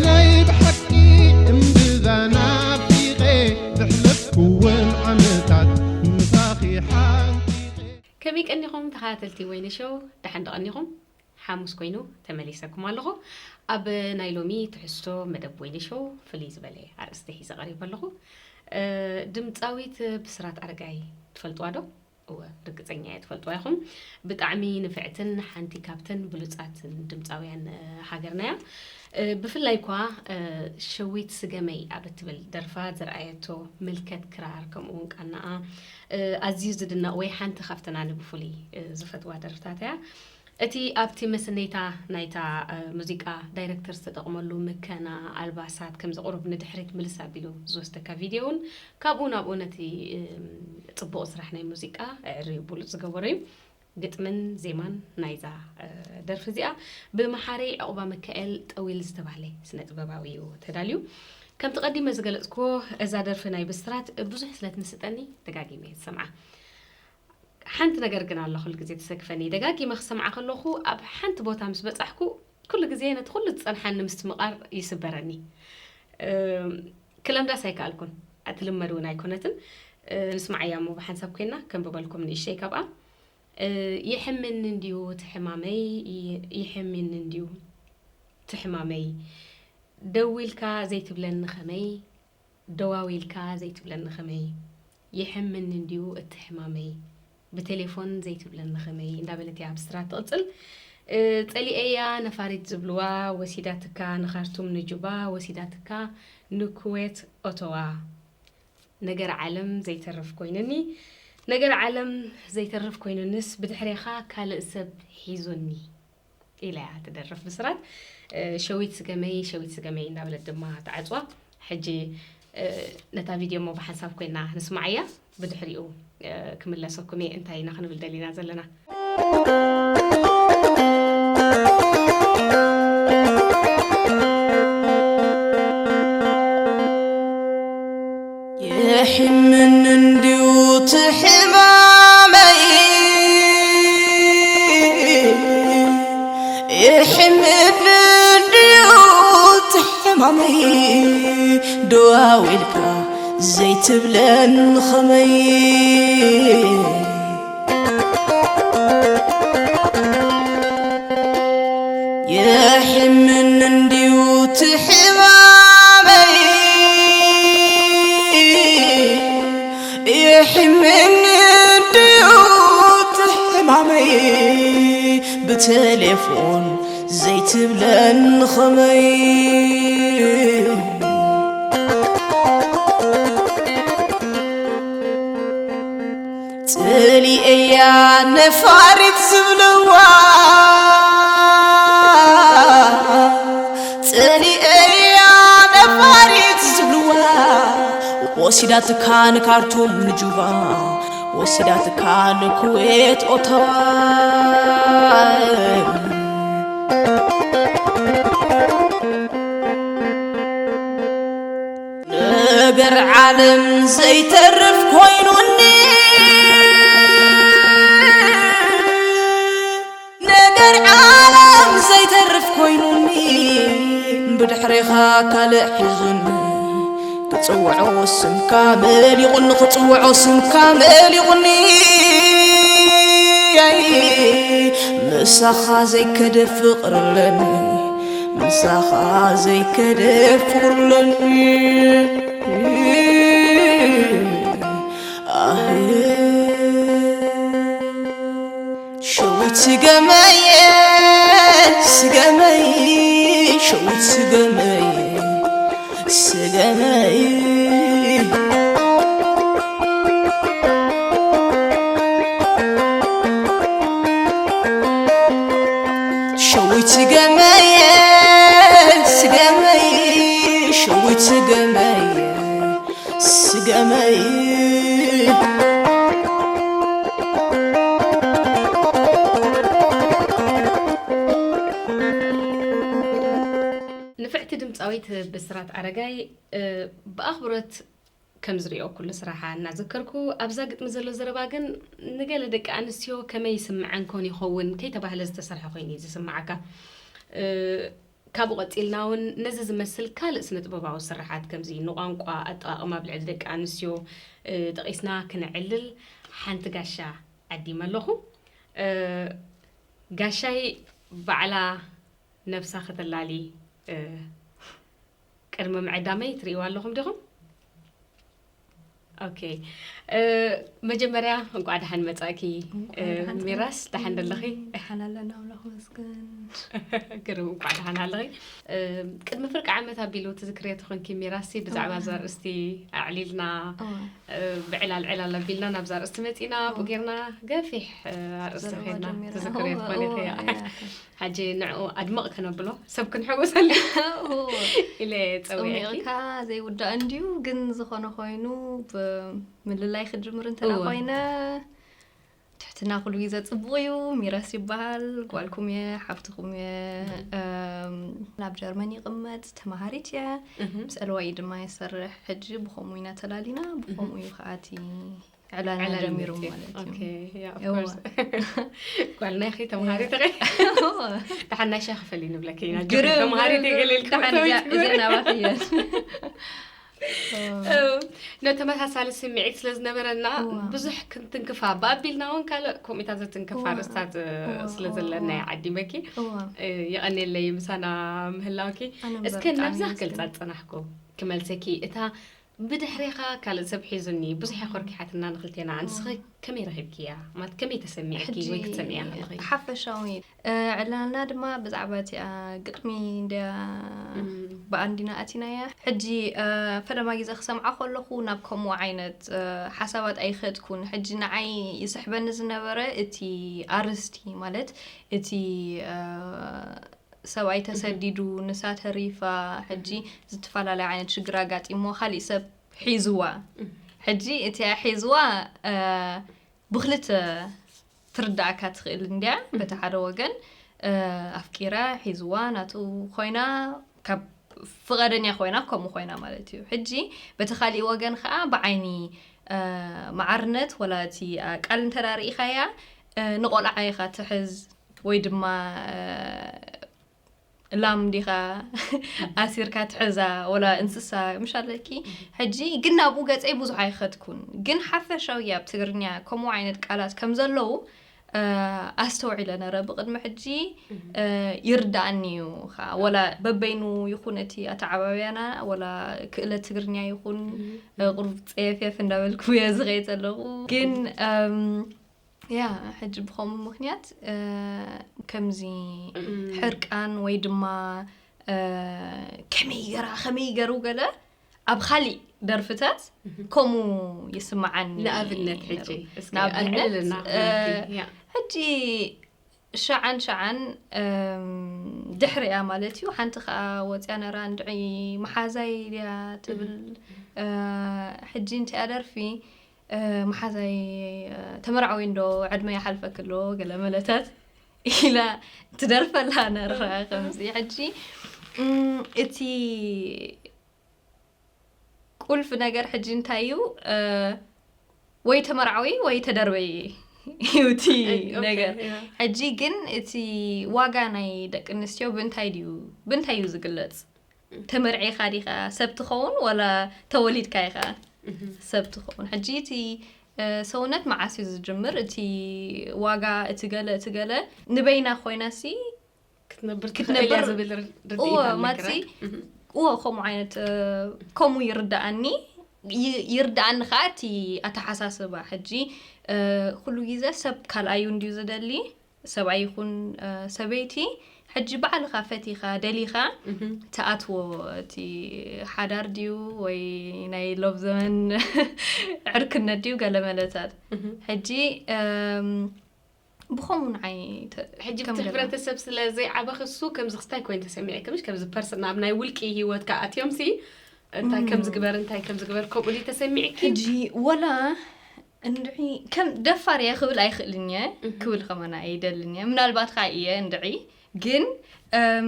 ናይ ብሓቂ እምብዛ ናፊቐ ዘሕለፍኩወን ዓመታት ምሳኺ ሓንቲቐ። ከመይ ቀኒኹም ተኸታተልቲ ወይኒ ሾው? ደሓን ዶ ቀኒኹም? ሓሙስ ኮይኑ ተመሊሰኩም ኣለኹ። ኣብ ናይ ሎሚ ትሕዝቶ መደብ ወይኒ ሾው ፍልይ ዝበለ ኣርእስቲ ሒዘ ቀሪበ ኣለኹ። እ፣ ድምፃዊት ብስራት ኣረጋይ ትፈልጥዋ ዶ? እወ፣ ርግፀኛ እየ ትፈልጥዋ ኢኹም። ብጣዕሚ ንፍዕትን ሓንቲ ካብተን ብሉፃትን ድምፃውያን፣ እ፣ ሃገርና እያ። እ፣ ብፍላይ እኳ፣ እ፣ ሸዊት ስገመይ ኣብ እትብል ደርፋ ዘርኣየቶ ምልከት ክራር፣ ከምኡ እውን ቃናኣ፣ እ፣ ኣዝዩ ዝድነቕ ወይ ሓንቲ ካብተን ኣነ ብፍሉይ፣ እ፣ ዝፈትዋ ደርፍታት እያ። እቲ ኣብቲ መስነይታ ናይታ፣ እ፣ ሙዚቃ ዳይረክተር ዝተጠቕመሉ ምከና፣ ኣልባሳት፣ ከምዚ ቁሩብ ንድሕሪት ምልስ ኣቢሉ ዝወስደካ ቪድዮ እውን ካብኡ ናብኡ ነቲ፣ እም፣ ጽቡቕ ስራሕ ናይ ሙዚቃ ኣዕርዩ ብሉጽ ዝገበሮ እዩ። ግጥምን ዜማን ናይዛ፣ እ፣ ደርፊ እዚኣ ብመሓሪ ዕቑባ ሚካኤል ጠዊል ዝተባህለ ስነ ጥበባዊ እዩ ተዳልዩ። ከምቲ ቀዲመ ዝገለጽኩዎ፣ እዛ ደርፊ ናይ ብስራት ብዙሕ ስለ ትምስጠኒ ደጋጊመ እየ ዝሰምዓ። ሓንቲ ነገር ግን ኣላ ኩሉ ግዜ ትሰክፈኒ። ደጋጊመ ክሰምዓ ከለኹ ኣብ ሓንቲ ቦታ ምስ በጻሕኩ ኩሉ ግዜ ነቲ ኩሉ ዝጸንሓኒ ምስትምቓር ይስበረኒ። እም፣ ክለምዳስ ኣይከኣልኩን። እትልመድ እውን ኣይኮነትን። እ፣ ንስማዓያ እሞ ብሓንሳብ ኮይና ከንብበልኩም ንእሽተይ ካብኣ። እ፣ የሕምኒ እንድዩ እቲ ሕማመይ፣ ይ-፣ የሕምኒ እንድዩ እቲ ሕማመይ። ደዊልካ ዘይትብለኒ ኸመይ፣ ደዋዊልካ ዘይትብለኒ ኸመይ፣ የሕምኒ እንድዩ እቲ ሕማመይ፣ ብቴሌፎን ዘይትብለኒ ኸመይ እንዳበለት እያ ብስራት ትቕጽል። እ፣ ጸሊኤያ ነፋሪት ዝብልዋ ወሲዳትካ ንኻርቱም ንጁባ ወሲዳትካ ንኩዌት ኦቶዋ። ነገር ዓለም ዘይተርፍ ኮይኑኒ፣ ነገር ዓለም ዘይተርፍ ኮይኑንስ ብድሕሬኻ ካልእ ሰብ ሒዙኒ። ኢላ እያ ትደርፍ ብስራት። እ፣ ሸዊት ስገመይ፣ ሸዊት ስገመይ እናበለት ድማ ትዓጽዋ። ሕጂ፣ እ፣ ነታ ቪድዮ እሞ ብሓንሳብ ኮይና ንስማዓያ፣ ብድሕሪኡ፣ እ፣ ክምለሰኩም እየ። እንታይ ኢና ክንብል ደሊና ዘለና? የሕምኒ እንድዩ እቲ ሕማመይ፣ የሕምኒ እንድዩ እቲ ሕማመይ፣ ደዋዊልካ ዘይትብለኒ ኸመይ። የሕምኒ እንድዩ እቲ ሕማመይ፣ የሕምኒ እንድዩ እቲ ሕማመይ፣ ብቴሌፎን ዘይትብለኒ ኸመይ። ጽሊኤያ ነፋሪት ዝብልዋ፣ ጽሊኤያ ነፋሪት ዝብልዋ፣ ወሲዳትካ ንካርቱም ንጁባ፣ ወሲዳትካ ንኩዌት ኦታዋ። ነገር ዓለም ዘይተርፍ ኮይኑኒ፣ ነገር ዓለም ዘይተርፍ ኮይኑኒ፣ ብድሕሬኻ ካልእ ሒዙኒ፣ ክጽውዖ ስምካ መሊቑኒ፣ ክጽውዖ ስምካ መሊቑኒ። ምሳኻ ዘይከደ ፍቕሪ ኣለኒ፣ ምሳኻ ዘይከደ ፍቕሪ ኣለኒ። ኣህ፣ ሸዊት ስገመይ፣ ስገመይ፣ ሸዊት ስገመይ፣ ስገመይ። ሸዊት ስገመይ፣ ስገመይ፣ ሸዊት ስገመይ፣ ስገመይ። ንፍዕቲ ድምፃዊት ብስራት ኣረጋይ፣ እ፣ ብኣኽብሮት ከም ዝሪኦ ኩሉ ስራሓ እናዘከርኩ፣ ኣብዛ ግጥሚ ዘሎ ዘረባ ግን ንገለ ደቂ ኣንስትዮ ከመይ ይስምዐን ኮን ይኸውን ከይተባህለ ዝተሰርሐ ኮይኑ እዩ ዝስምዓካ። እ፣ ካብኡ ቀጺልና እውን ነዚ ዝመስል ካልእ ስነ ጥበባዊ ስርሓት ከምዚ ንቋንቋ ኣጠቓቕማ ብልዕሊ ደቂ ኣንስትዮ፣ እ፣ ጠቒስና ክነዕልል ሓንቲ ጋሻ ዓዲመ ኣለኹ። እ፣ ጋሻይ ባዕላ ነብሳ ከተላሊ፣ እ፣ ቅድሚ ምዕዳመይ ትርእይዋ ኣለኹም ዲኹም? ኦኬ። እ፣ መጀመርያ እንቋዕ ደሓን መጻእኪ። እንቋዕ እ፣ ደሓን ሚራስ፣ ደሓን ደለኺ? ደሓን ኣለና፣ ኣምላኽ ይመስገን። ግርም፣ እንቋዕ ደሓን ኣለኺ። እ፣ ቅድሚ ፍርቂ ዓመት ኣቢሉ ትዝክርዮ ተኾንኪ ሚራስ፣ ብዛዕባ እዋ። እዛ ኣርእስቲ ኣዕሊልና፣ እዋ። እ፣ ብዕላል ዕላል ኣቢልና ናብዛ ኣርእስቲ መጺና፣ እዋ። ብኡ ጌርና ገፊሕ፣ እ፣ ኣርእስቲ ዘረባ ኬድና ጀሚርና። ትዝክርዮ እዋ፣ ትኾኒ እዋ፣ ኢኺ። እያ። ሕጂ ንዕኡ ኣድምቕ ከነብሎ፣ ሰብ ክንሕውሰሉ እዎ። ኢለ ጸዊዐኪ። ጸሚቕካ ዘይውዳእ እንድዩ፣ ግን ዝኾነ ኮይኑ ብምልላይ ክጅምር እንተ ደኣ እዎ። ኮይነ፣ ትሕትና ኩሉ ግዜ ጽቡቕ እዩ። ሚራስ ይበሃል፣ ጓልኩም እየ፣ ሓፍትኹም እየ። እም። እም፣ ናብ ጀርመን ይቕመጥ፣ ተማሃሪት እየ። እህ። ምስ ኤልዋኢ ድማ ይሰርሕ። ሕጂ ብኸምኡ ኢና ተላሊና፣ ብኸምኡ እህ። እዩ ከኣ እቲ ዕላልና ዕላል ጀሚሩ መጽእ። ማለት እዩ። ኦኬ፣ yeah, of እዎ። Course። ጓልና ኢኺ፣ ተማሃሪት ኢኺ? እዎ። ደሓን ናይ ሻሂ ክፈሊ ንብለኪ ኢና። ግርም፣ ተማሃሪት ግርም፣ እየ ገለ ግርም። ኢልኪ ደሓን እዚኣ፣ ክትመልሲ እዚኣ ናባኺ እየ። እዎ። እ፣ ኖ ተመሳሳሊ ስምዒት ስለ ዝነበረና እዎ። ብዙሕ ክንትንክፋ፣ ብኣቢልና እውን ካልእ ከምኡታት ዘትንክፋ እዎ። ኣርእስታት፣ እ፣ እዎ፣ ስለ እዎ፣ ዘለና እዎ። እየ ዓዲመኪ። እዎ። እ፣ የቐንየለይ ምሳና ምህላውኪ። ኣነ እስከ እምበር ናብዛ ብጣዕሚ ክገልጻ የመስግን። ዝጸናሕኩ ክመልሰኪ፣ እታ ብድሕሬኻ ካልእ ሰብ ሒዙኒ፣ ብዙሕ እየ ኮርኪሓትና ንኽልቴና። ንስኺ እዎ። ከመይ ረኺብክያ? ማለት ከመይ ተሰሚዕኪ ሕጂ ወይ ክትሰምዕያ ከለኺ? ሓፈሻዊ፣ እ፣ ዕላልና ድማ ብዛዕባ እቲኣ ግጥሚ እንድያ እም። ብኣንዲና ኣቲናያ። ሕጂ፣ እ፣ ፈለማ ግዜ ክሰምዓ ከለኹ ናብ ከምኡ ዓይነት፣ እ፣ ሓሳባት ኣይኸድኩን። ሕጂ ንዓይ ይስሕበኒ ዝነበረ እቲ ኣርእስቲ፣ ማለት እቲ፣ እ፣ ሰብኣይ እህ። ተሰዲዱ፣ ንሳ ተሪፋ፣ ሕጂ እህ። ዝተፈላለየ ዓይነት ሽግር ኣጋጢሞ፣ ካሊእ ሰብ ሒዝዋ። እህ። ሕጂ እቲኣ ሒዝዋ፣ እ፣ ብኽልተ ትርዳእካ ትኽእል እንድያ። እህ። በቲ ሓደ ወገን፣ እ፣ ኣፍቂራ፣ ሒዝዋ፣ ናቱ ኮይና፣ ካብ ፍቓደኛ ኮይና፣ ከምኡ ኮይና ማለት እዩ። ሕጂ በቲ ካሊእ ወገን ኸኣ ብዓይኒ፣ እ፣ መዓርነት፣ ወላ እቲ፣ እ፣ ቃል እንተ ደኣ ርኢኻያ፣ እ፣ ንቆልዓ ኢኻ ትሕዝ፣ ወይ ድማ፣ እ፣ ላም ዲኻ ኣሲርካ ትሕዛ፣ ወላ እንስሳ ምሽ ኣለኪ። ሕጂ ግን ናብኡ ገጸይ ብዙሕ ኣይኸድኩን። ግን ሓፈሻዊ ኣብ ትግርኛ ከምኡ ዓይነት ቃላት ከም ዘለዉ፣ እ፣ ኣስተውዒለ ነረ። ብቕድሚ ሕጂ፣ እህ። እ፣ ይርድኣኒ እዩ ኸኣ። ወላ በበይኑ ይኹን እቲ ኣተዓባብያና፣ ወላ ክእለት ትግርኛ ይኹን፣ እህ። እ፣ ቁሩብ ጸየፍየፍ እንዳበልኩ እየ ዝኸይድ ዘለኹ። ግን፣ እም፣ ያ፣ ሕጂ ብኸምኡ ምኽንያት፣ እ፣ ከምዚ እም። ሕርቃን ወይ ድማ፣ እ፣ ከመይ ገራ፣ ከመይ ገሩ ገለ ኣብ ካሊእ ደርፍታት እህ። ከምኡ ይስምዓኒ ንኣብነት ሕጂ፣ ነይሩ። እስኪ ንኣብነት፣ ኣልዕልና እ፣ ክብለኪ፣ ያ። ሕጂ ሸዓን ሸዓን፣ እም፣ ድሕሪኣ ማለት እዩ፣ ሓንቲ ኸኣ ወጽያ ነራ፣ እንድዒ መሓዛይ ድያ ትብል። እህ። እ፣ ሕጂ እንቲኣ ደርፊ፣ እ፣ መሓዛይ፣ እ፣ ተመርዓዊ እንዶ ዕድመ ይሓልፈኪ ኣሎ፣ ገለ መለታት ኢላ ትደርፈላ ነራ ከምዚ። ሕጂ፣ እም፣ እቲ ቁልፊ ነገር ሕጂ እንታይ እዩ? እ፣ ወይ ተመርዓዊ ወይ ተደርበይ እዩ እቲ ኦኬ፣ ነገር። ያ። ሕጂ ግን እቲ ዋጋ ናይ ደቂ ኣንስትዮ ብእንታይ ድዩ፣ ብእንታይ እዩ ዝግለጽ? ተመርዒኻ ዲኻ ሰብ ትኸውን ወላ ተወሊድካ ኢኻ እህ። ሰብ ትኸውን? ሕጂ እቲ፣ እ፣ ሰውነት መዓስ እዩ ዝጅምር? እቲ ዋጋ፣ እቲ ገለ፣ እቲ ገለ ንበይና ኮይናሲ ክትነብር ክትነብር ትኽእል እያ ዝብል ር-፣ ርድኢት እወ፣ ኣለኪ፣ ማቲ፣ right? እህ። እወ፣ ከምኡ ዓይነት፣ እ፣ ከምኡ ይርድኣኒ፣ ይ-፣ ይርድኣኒ ኸኣ እቲ ኣተሓሳስባ። ሕጂ፣ እ፣ ኩሉ ግዜ ሰብ ካልኣዩ እንድዩ ዝደሊ፣ ሰብኣይ ይኹን፣ እ፣ ሰበይቲ። ሕጂ ባዕልኻ ፈቲኻ፣ ደሊኻ እህ። ትኣትዎ፣ እቲ ሓዳር ድዩ ወይ ናይ ሎብ ዘመን ዕርክነት ድዩ፣ ገለ መለታት። እህ። ሕጂ፣ እም፣ ብኸምኡ ንዓይ ተ-፣ ሕጂ ከም ብቲ ገለ። ሕብረተሰብ ስለ ዘይዓበኺ እሱ ከምዚ ክስታይ ኮይኑ ተሰሚዕኪ፣ ምሽ ከምዚ ፐርሰን ኣብ ናይ ውልቂ ህይወትካ ኣትዮምሲ እንታይ እም። ከምዚ ግበር፣ እንታይ ከምዚ ግበር፣ ከምኡ ድዩ ተሰሚዕኪ? ሕጂ ወላ እንድዒ ከም ደፋር እየ ክብል ኣይኽእልን እየ፣ እህ። ክብል ከማን ኣይደልን እየ። ምናልባት ከኣ እየ እንድዒ፣ ግን፣ እም፣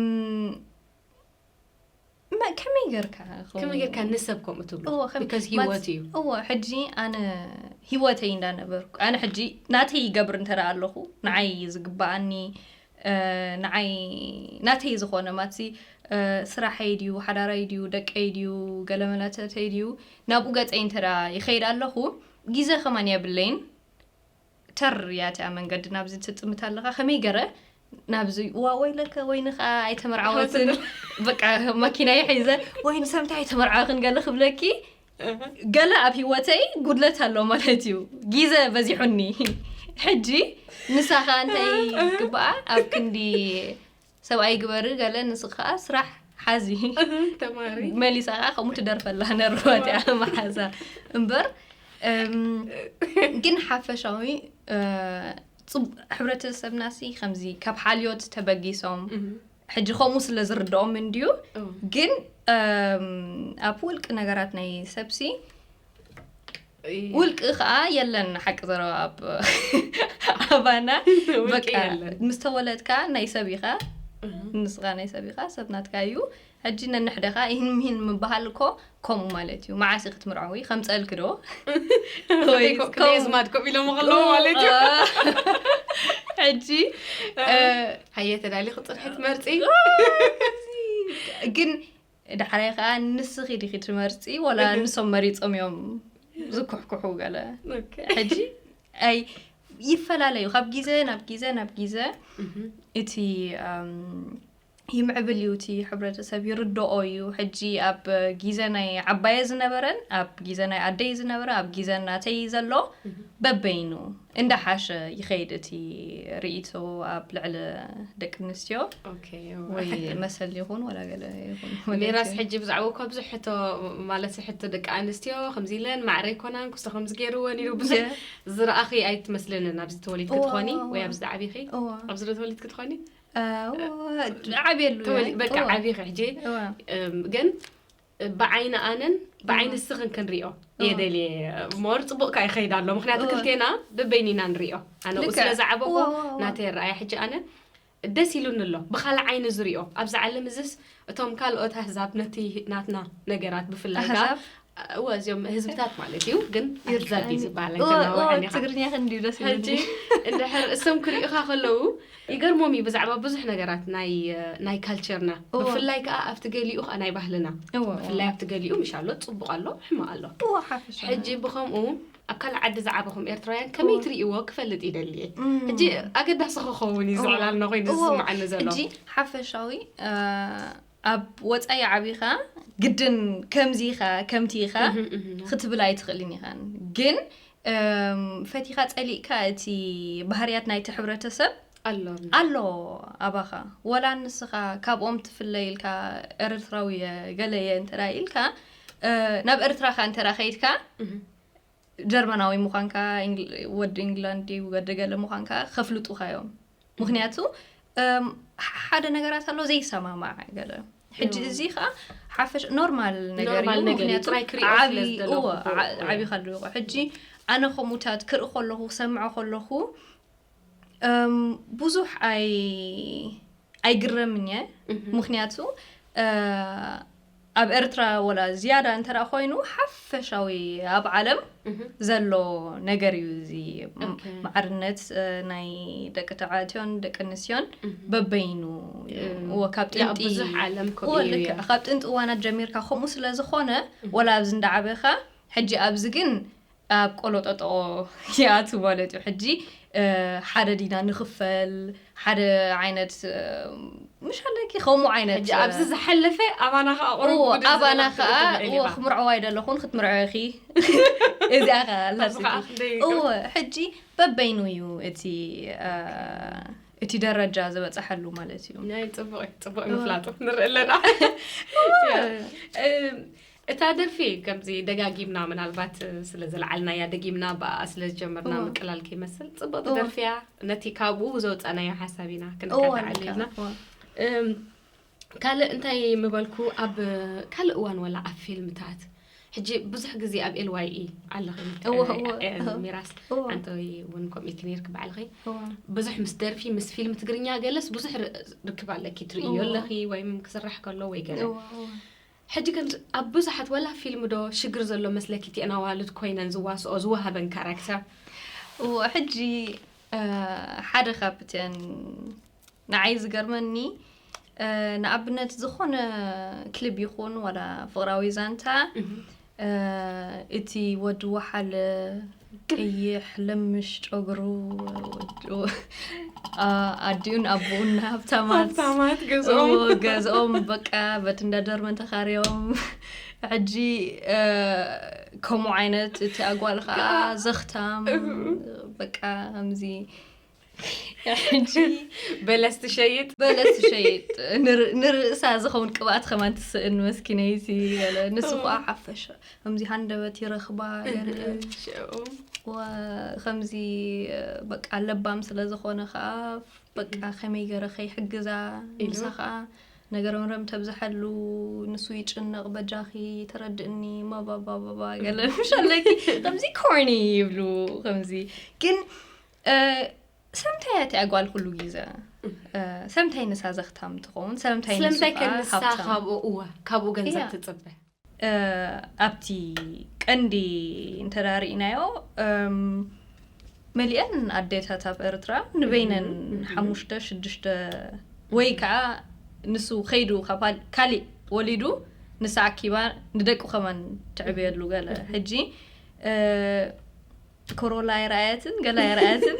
መ-፣ ከመይ ጌርካ ከ-፣ ከመይ ጌርካ ንሰብ ከምኡ ትብሎ? እዎ፣ ከም-፣ because ህይወት ማት-፣ እዩ። እዎ፣ ሕጂ ኣነ ህይወተይ እንዳነበርኩ፣ ኣነ ሕጂ ናተይ ይገብር እንተ ደኣ ኣለኹ፣ ንዓይ ዝግብኣኒ፣ እ፣ ንዓይ ናተይ ዝኾነ ማትሲ፣ እ፣ ስራሐይ ድዩ፣ ሓዳራይ ድዩ፣ ደቀይ ድዩ፣ ገለመለተተይ ድዩ፣ ናብኡ ገጸይ እንተ ደኣ ይኸይድ ኣለኹ፣ ግዜ ከማን የብለይን። ተር እያ እቲኣ መንገዲ ናብዚ ትጥምት ኣለኻ። ከመይ ገረ ናብዚ፣ እዋ ወይለከ፣ ወይኒ ኸኣ ኣይተመርዓወትን። በቃ ማኪናይ ሒዘ፣ ወይኒ ሰምታ ኣይተመርዓወክን ገለ ክብለኪ፣ ገለ ኣብ ህይወተይ ጉድለት ኣሎ ማለት እዩ። ግዜ በዚሑኒ። ሕጂ ንሳ ኸኣ እንታይ ዝግብኣ፣ ኣብ ክንዲ ሰብኣይ ግበሪ ገለ፣ ንስኺ ኸኣ ስራሕ ሓዚ። ተማሪ። መሊሳ ኸኣ ከምኡ ትደርፈላ ነርዋ እቲኣ መሓዛ። እምበር፣ እም፣ ግን ሓፈሻዊ፣ እ፣ ጽብ-፣ ሕብረተሰብናሲ ከምዚ ካብ ሓልዮት ተበጊሶም፣ እም። ሕጂ ከምኡ ስለ ዝርድኦም እንድዩ። እም። ግን፣ እም፣ ኣብ ውልቂ ነገራት ናይ ሰብሲ፣ ይ- ውልቂ ኸኣ የለን፣ ሓቂ ዘረባ ኣብ ኣባና። ውልቂ በቃ የለን። ምስ ተወለድካ ናይ ሰብ ኢኻ፣ እህ። ንስኻ ናይ ሰብ ኢኻ፣ ሰብ ናትካ እዩ። ሕጂ ነንሕደኻ ይህን ምሂን ምበሃል እኮ ከምኡ ማለት እዩ። መዓስ ኢኺ ክትምርዓዊ? ከምጸልኪ ዶ? ወይ ከመይ ከምኡ? ዝማድ ኮፍ ኢሎም ከለዉ ማለት እዩ። እ፣ ሕጂ፣ እ፣ ሃየ ተዳሊኺ ጽንሒ ትመርጺ? ግን ዳሕራይ ኸኣ ንስኺ ዲኺ ትመርጺ ወላ እህ። ንሶም መሪጾም እዮም ዝኩሕኩሑ ገለ? ኦኬ። ሕጂ ኣይ ይፈላለዩ፣ ካብ ግዜ ናብ ግዜ ናብ ግዜ እህ። እቲ፣ ኣም፣ ይምዕብል እዩ፣ እቲ ሕብረተሰብ ይርድኦ እዩ። ሕጂ ኣብ ግዜ ናይ ዓባየ ዝነበረን ኣብ ግዜ ናይ ኣደይ ዝነበረ፣ ኣብ ግዜ ናተይ ዘሎ እህ። በበይኑ እንዳሓሸ ይኸይድ እቲ ርእይቶ ኣብ ልዕሊ ደቂ ኣንስትዮ። ኦኬ፣ እዋ። ወይ መሰል ይኹን ወላ ገለ ይኹን ሜራስ ወገን። ሕጂ ብዛዕባ እኮ ብዙሕ ሕቶ፣ ማለት ሕቶ ደቂ ኣንስትዮ ከምዚ ኢለን ማዕረ ኣይኮናን፣ ክስቶ ከምዚ ገይርወን ኢሉ ብዙሕ የ- ዝረኣኺ ኣይትመስልንን። ኣብዚ ተወሊድኪ እዋ፣ ትኾኒ እዋ፣ ወይ እዋ። ኣብዚ ዝዓቢኺ? እዋ። ኣብዚ ዶ ተወሊድኪ ትኾኒ? እዋ፣ ዓብየሉ ተወሊ-፣ እየ። በቃ እዋ። ዓቢኺ ሕጂ። እዋ። እም፣ ግን ብዓይኒ ኣነን ብዓይኒ እዋ። እስኽን ክንሪኦ እዋ። እየ ደልየ። ሞር ጽቡቕ ከኣ ይኸይድ ኣሎ። ምኽንያቱ እዋ። ክልቴና በበይኒና ንሪኦ። ኣነ ልክዕ። ስለ ዝዓበኹ እዋ፣ እዋ፣ እዋ። ናተይ ኣረኣያ ሕጂ ኣነ ደስ ኢሉኒ ኣሎ። ብኻልእ ዓይኒ ዝሪኦ። ኣብዚ ዓለም እዝስ እቶም ካልኦት ኣህዛብ ነቲ ናትና ነገራት ብፍላይ ከኣ፣ ኣህዛብ? እወ፣ እዚኦም ህዝብታት ማለት እዩ፣ ግን ኣህዛብ እዩ ይርድኣኒ። ዝበሃል እወ፣ ኣይተናውሐን እወ፣ ኢኻ። ትግርኛ ክንድዩ ደስ ይብለኒ። ሕጂ እንድሕር እሶም ክሪኡኻ ከለዉ ይገርሞም እዩ ብዛዕባ ብዙሕ ነገራት ናይ፣ ናይ ካልቸርና። እወ። ብፍላይ ከኣ ኣብቲ ገሊኡ ከኣ ናይ ባህልና። እወ፣ እወ። ብፍላይ ኣብቲ ገሊኡ ምሽ ኣሎ፣ ጽቡቕ ኣሎ፣ ሕማቕ ኣሎ። እወ፣ ሓፈሻ። ሕጂ ብኸምኡ ኣብ ካልእ ዓዲ ዝዓበኹም ኤርትራውያን ከመይ እወ። ትርእይዎ ክፈልጥ ይደሊ እየ። እም። ሕጂ ኣገዳሲ ክኸውን እዩ እወ። ዝዕላልና ኮይኑ እወ። ዝስምዓኒ ዘሎ። ሕጂ ሓፈሻዊ፣ እ፣ ኣብ ወጻኢ ዓቢኻ ግድን ከምዚ ኢኻ፣ ከምቲ ኢኻ እህ፣ እህ። ክትብል ኣይትኽእልን ኢኻን። ግን፣ እም፣ ፈቲኻ ጸሊእካ እቲ ባህርያት ናይቲ ሕብረተሰብ ኣሎ። ኣሎ ኣባኻ። ወላ ንስኻ ካብኦም ትፍለ ኢልካ ኤርትራዊ እየ፣ ገለ እየ እንተ ደኣ ኢልካ፣ እ፣ ናብ ኤርትራኻ እንተ ደኣ ከይድካ፣ እህ። ጀርመናዊ ምዃንካ፣ ኢንግል-፣ ወዲ ኢንግላንድ ድዩ፣ ወዲ ገለ ምዃንካ ከፍልጡኻ እዮም። ምኽንያቱ፣ እም፣ ሕ-፣ ሓደ ነገራት ኣሎ ዘይሰማማዕ ገለ። ሕጂ እዎ። እዚ ኸኣ ሓፈሽ-፣ ኖርማል ነገር ኖርማል እዩ። ነገር እዩ። ምኽንያቱ ጥራይ ክሪኦ ስለ ዓቢ-፣ ዝደለኹ እዎ፣ እኮ ዓ-፣ እየ። ዓቢኻ ኣለኹ። ሕጂ ኣነ ከምኡታት ክርኢ ከለኹ፣ ክሰምዖ ከለኹ፣ እም፣ ብዙሕ ኣይ-፣ ኣይግረምን እየ። እህ። ምኽንያቱ፣ እ፣ ኣብ ኤርትራ ወላ ዝያዳ እንተ ደኣ ኮይኑ፣ ሓፈሻዊ ኣብ ዓለም እህ። ዘሎ ነገር እዩ እዚ። ም-፣ ኦኬ። ማዕርነት፣ እ፣ ናይ ደቂ ተባዕትዮን ደቂ ኣንስትዮን እህ። በበይኑ እዩ። እም፣ እዎ፣ ካብ ያው ጥንቲ ብዙሕ ዓለም ከምኡ እዎ፣ እዩ፣ ልክዕ። ያው። ካብ ጥንቲ እዋናት ጀሚርካ ከምኡ ስለ ዝኾነ፣ እህ። ወላ ኣብዚ እንዳዓበኻ፣ ሕጂ ኣብዚ ግን ኣብ ቆሎጠጦ ይኣቱ ማለት እዩ። ሕጂ፣ እ፣ ሓደ ዲና ንኽፈል፣ ሓደ ዓይነት፣ እ፣ ምሽ ኣለኪ ከምኡ ዓይነት፣ ሕጂ ኣብዚ እ፣ ዝሓለፈ ኣባና ኸኣ ቁሩብ እዎ፣ ጉድ ኣባና ዝነበረ ኸኣ፣ ትብል እዎ፣ ኢኻ። ክምርዐዋ ኣይደለኹን፣ ክትምርዐዊ ኢኺ። እዚኣ ኸኣ ኣብዚ ኣላትኪ። ኸኣ ክንደይ እዎ፣ ሕጂ በበይኑ እዩ እቲ፣ እ፣ እቲ ደረጃ ዝበጽሓሉ ማለት እዩ። ናይ ጽቡቕ እዩ፣ ጽቡቕ እዎ። ምፍላጡ ንርኢ ኣለና። እዎ። ያ፣ እ፣ እታ ደርፊ ከምዚ ደጋጊምና፣ ምናልባት ስለ ዘልዓልናያ ደጊምና ብኣ ስለ ዝጀመርና እዎ። ምቅላል ከይመስል፣ ጽብቕቲ እዎ። ደርፊ እያ። ነቲ ካብኡ ዘውጻእናዮ ሓሳብ ኢና እዎ፣ ክንካታዕ ልክዕ። ኣድሊልና። እዎ። እም፣ ካልእ እንታይ ምበልኩ፣ ኣብ ካልእ እዋን ወላ ኣብ ፊልምታት፣ ሕጂ ብዙሕ ግዜ ኣብ ኤል ዋይ ኢ ኣለኺ፣ እዎ፣ እ፣ እዎ። እ፣ እዎ። ሚራስ፣ እዎ። ኣንተ እውን ከምኡ ኢልኪ ነይርኪ ባዕልኺ። እዎ። ብዙሕ ምስ ደርፊ፣ ምስ ፊልም ትግርኛ ገለስ ብዙሕ ር-፣ ርክብ ኣለኪ፣ ትርእዮ እዎ። ኣለኺ፣ ወይም ክስራሕ ከሎ ወይ ገለ። እዎ፣ እዎ። ሕጂ ግን ኣብ ብዙሓት ወላ ፊልም ዶ ሽግር ዘሎ መስለኪ፣ እተን ኣዋልድ ኮይነን ዝዋስኦ ዝወሃበን ካራክተር? እዎ፣ ሕጂ፣ እ፣ ሓደ ካብ እተን ንዓይ ዝገርመኒ፣ እ፣ ንኣብነት ዝኾነ ክሊፕ ይኹን ዋላ ፍቕራዊ ዛንታ፣ እ፣ እቲ ወዲ ወሓለ ቀይሕ ለምሽ ጨጉሩ፣ ወዲ-፣ አ-፣ ኣዲኡን ኣቦኡን ሃብታማት፣ ሃብታማት ገዝኦም። እዎ፣ ገዝኦም በቃ በቲ እንዳ ዶርመን ተኻርዮም። ሕጂ፣ እ፣ ከምኡ ዓይነት፣ እቲ ኣጓል ከዓ ዘኽታም፣ በቃ ከምዚ ሕጂ በለስ ትሸይጥ። በለስ ትሸይጥ። ንር-፣ ንርእሳ ዝኸውን ቅብኣት ከማን ትስእን መስኪነይቲ ገለ። ንሱ እዎ። ከኣ ሓፈሻ። ከምዚ ሃንደበት ይረኽባ፣ ገለ። እህ፣ ሽዑ። ወ-፣ ከምዚ፣ በቃ ለባም ስለ ዝኾነ ከኣ፣ በቃ ከመይ ገረ ከይሕግዛ፣ ኢሉ። ንሳ ከኣ ነገረ መረም ተብዝሐሉ፣ ንሱ ይጭነቕ፣ በጃኺ ተረድእኒ፣ ማባባባባ፣ ገለ ምሽ ኣለኪ። ከምዚ ኮርኒ ይብሉ፣ ከምዚ። ግን፣ እ፣ ሰምታይ እያ እቲኣ ጓል ኩሉ ግዜ? እ፣ ሰምታይ ንሳ ዘኽታም ትኸውን? ሰምታይ ንሱ ስለምንታይ ከ ከኣ ንሳ ሃብታም? ካብኡ፣ እወ፣ ካብኡ ገንዘብ እያ። ትጽበ? እ፣ ኣብቲ ቀንዲ እንተ ደኣ ርኢናዮ፣ እም፣ መሊአን ኣዴታት ኣብ ኤርትራ ንበይነን እም፣ እም። ሓሙሽተ፣ ሽዱሽተ ወይ ከኣ ንሱ ከይዱ ካብ ካል-፣ ካሊእ ወሊዱ ንሳ ኣኪባ ንደቁ ከማን ትዕብየሉ ገለ። እም። ሕጂ፣ እ፣ ኮሮላ ኣይረኣየትን፣ ገለ ኣይረኣየትን።